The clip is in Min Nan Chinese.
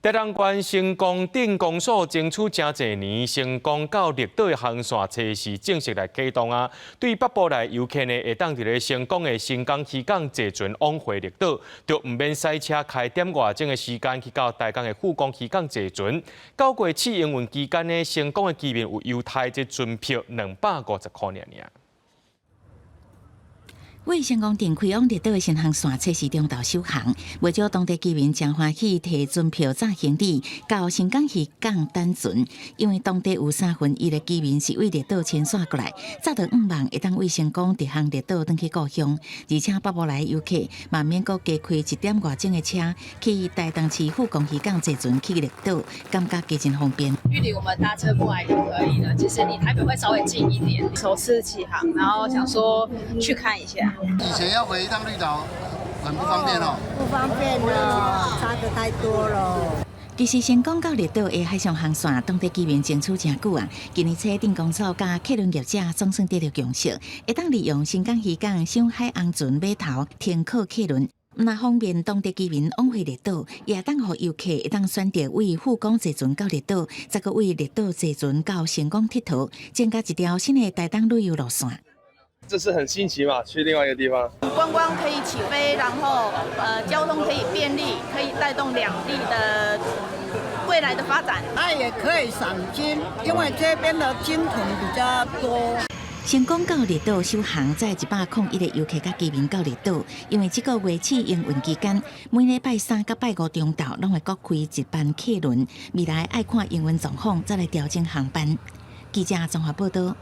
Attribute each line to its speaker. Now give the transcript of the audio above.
Speaker 1: 台東縣成功鎮公所爭取誠濟年，成功到綠島的航線測試正式來啟動啊！對北部來遊客呢，會當佇咧成功的新港漁港坐船往回綠島，就毋免駛車開點外鐘的時間去到台東的富岡漁港坐船。9月試營運期間呢，成功的居民有優待這船票250箍爾爾。
Speaker 2: 為成功鎮開往綠島的新航線測試中晝首航，袂少當地居民誠歡喜提船票載行李到新港漁港等船，因為當地有三分一的居民是對綠島遷徙過來，早就向望會當為成功直航綠島轉去故鄉，而且北部來的遊客嘛免閣加開一點外鐘的車去台東市富岡漁港坐船去綠島，感覺加真方便。
Speaker 3: 距離我們搭車過來就可以了，其實離台北會稍微近一點。
Speaker 4: 首次啟航，然後想說去看一下。
Speaker 5: 以前要回一趟綠島，很不方便哦。
Speaker 6: 不方便哦，差得太多了。
Speaker 2: 其實成功到綠島的海上航線，當地居民爭取誠久啊。今年初鎮公所佮客運業者總算得著共識，會當利用新港漁港上海紅船碼頭停靠客輪，毋但方便當地居民往回綠島，也會當予遊客會當選擇對富岡坐船到綠島，再閣對綠島坐船到成功𨑨迌，增加一條新的台東旅遊路線。
Speaker 7: 這是很新奇嘛，去另外一個地方。
Speaker 8: 觀光可以起飛，然後交通可以便利，可以帶動兩地的未來的發展。
Speaker 6: 那也可以賞鯨，因為這邊的鯨豚比較多。
Speaker 2: 成功到綠島首航，載101個遊客佮居民到綠島，因為這個月試營運期間，每禮拜三佮拜五中晝攏會各開一班客輪，未來愛看營運狀況再來調整航班。記者綜合報道。